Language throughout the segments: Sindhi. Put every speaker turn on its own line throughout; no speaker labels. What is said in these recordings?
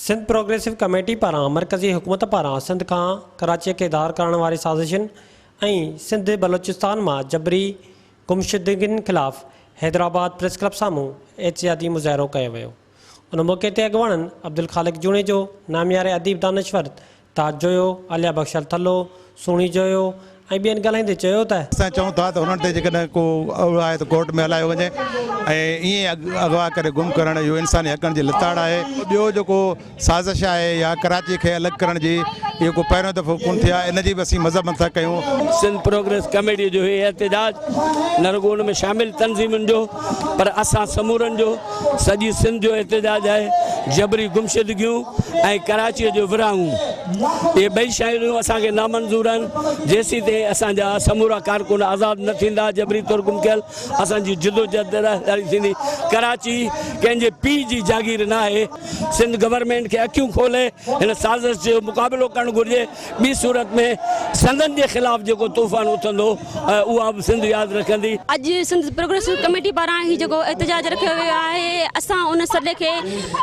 سنڌ پروگريسو ڪميٽي پاران مرڪزي حڪومت پاران سنڌ کان ڪراچي کي ڌار ڪرڻ واري سازشن ۽ سنڌ بلوچستان مان جبري گمشدگين خلاف حيدرآباد پريس ڪلب سامهون احتجاجي مظاهرو ڪيو ويو. ان موقعي تي اڳواڻن عبدالخالق جوڻيجو، نامياري اديب دانشور تاج جويو، عليا بخشل ٿلهو، سهڻي جويو ۽ ٻين ڳالهائيندي چيو ته.
اسان چئون ٿا ته انهن تي جيڪڏهن ڪو آهي ته ڪورٽ ۾ هلايو وڃي ۽ ائين اغوا ڪري گم ڪرڻ اهو انساني حقن جي لتاڙ آهي. ٻيو جيڪو سازش آهي يا ڪراچي کي الڳ ڪرڻ جي اهو ڪو پهريون دفعو ڪونه ٿيو آهي ان جي به اسين مذمت ٿا ڪيون.
سنڌ پروگريس ڪميٽي جو هي احتجاج نه رڳو ان ۾ شامل تنظيمن جو پر اسان سمورن جو سڄي سنڌ جو احتجاج آهي. جبري گمشدگيون ۽ ڪراچيء جو ورهاڱو اهي ٻئي شيون اسان کي نامنظور آهن. جيسيتائين اسان جا سمورا ڪارڪن آزاد نه ٿيندا جبري طور گم ڪيل اسان جي جدوجهد جاري ٿيندي. ڪراچي ڪنهن جي پيء جي جاگير ناهي. سنڌ گورنمينٽ کي اکيون کولي هن سازش جو مقابلو ڪرڻ گهرجي ٻي صورت ۾ سندن جي خلاف جيڪو طوفان اٿندو اها به سنڌ ياد رکندي.
اڄ سنڌ پروگريسو ڪميٽي پاران هي جيڪو احتجاج رکيو ويو آهي اسان ان سڏ کي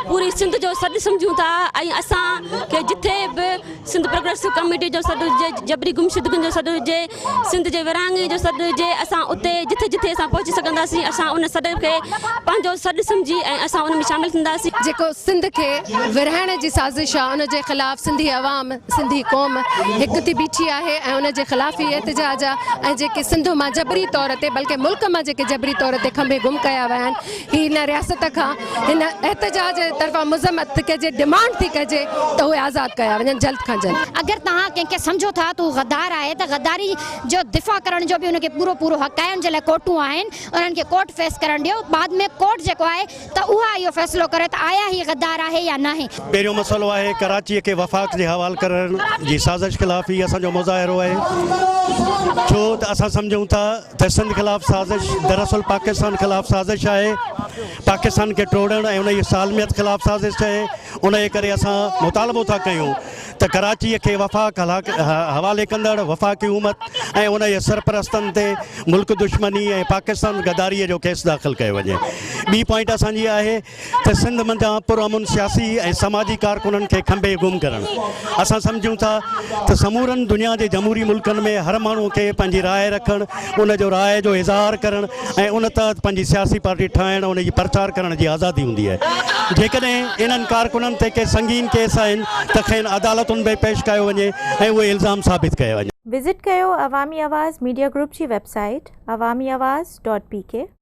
پوري سنڌ جو سڏ سمجهون ٿا ۽ اسان کي جٿي به سنڌ پروگريسو ڪميٽي جو سڏ هجي جبري گمشدگين جو سڏ هجي سنڌ جي ورهاڱي جو سڏ هجي اسان اتي جٿي جٿي اسان پهچي سگهنداسين اسان ان سڏ کي پنهنجو سڏ سمجهي ۽ اسان ان ۾ شامل ٿينداسين.
جيڪو سنڌ کي ورهائڻ جي سازش آ ان جي خلاف سنڌي عوام سنڌي قوم هڪ ٿي بيٺي آهي ۽ ان جي خلاف هي احتجاج آ ۽ جيڪي سنڌ مان جبري طور تي بلڪه ملڪ مان جيڪي جبري طور تي کنڀي گم ڪيا ويا آهن هي هن رياست کان هن احتجاج جي طرفان مذمت ٿي ڪجي ڊمانڊ ٿي ڪجي ته اهي آزاد ڪيا وڃن جلد کان جلد.
اگر توهان ڪنهن کي سمجهو ٿا ته هو غدار آهي ته غداري جو دفاع ڪرڻ جو به ان کي پورو پورو حق آهي ان جي لاء ڪورٽون آهن انهن کي ڪورٽ فيس ڪرڻ ڏيو بعد ۾ ڪورٽ جيڪو آهي ته اها اهو فيصلو ڪري ته آيا هي غدار آهي يا ناهي.
پهريون مسئلو آهي ڪراچي کي وفاق جي حوال ڪرڻ جي سازش خلاف هي اسان جو مظاهرو آهي ڇو ته اسان سمجهون ٿا ته سنڌ خلاف سازش دراصل پاڪستان خلاف سازش آهي، پاڪستان کي ٽوڙڻ ۽ ان جي سالميت خلاف سازش آهي، ان جي ڪري اسان مطالبو ٿا ڪيون ته ڪراچي کي وفاق حوالي ڪندڙ وفاقي حڪومت ۽ ان جي سرپرستن تي ملڪ دشمني ۽ پاڪستان غداري جو ڪيس داخل ڪيو وڃي. ٻي پوائنٽ اسان جي آهي ته سنڌ منجهان پرامن سياسي ۽ سماجي ڪارڪنن کي کنڀي گم ڪرڻ. اسان سمجهون ٿا ته سمورن دنيا جي جمهوري ملڪن ۾ هر ماڻهو کي پنهنجي راء رکڻ، ان جو راء جو اظهار ڪرڻ ۽ ان تحت پنهنجي سياسي پارٽي ٺاهڻ ان جي پرچار ڪرڻ جي آزادي هوندي آهي. جيڪڏهن انهن ڪارڪنن تي ڪي سنگين ڪيس آهن ته کين عدالتن ۾ پيش ڪيو وڃي ۽ اهي الزام ثابت ڪيا وڃن.
وزٽ ڪيو عوامي آواز ميڊيا گروپ جي website Awami Awaz dot P K.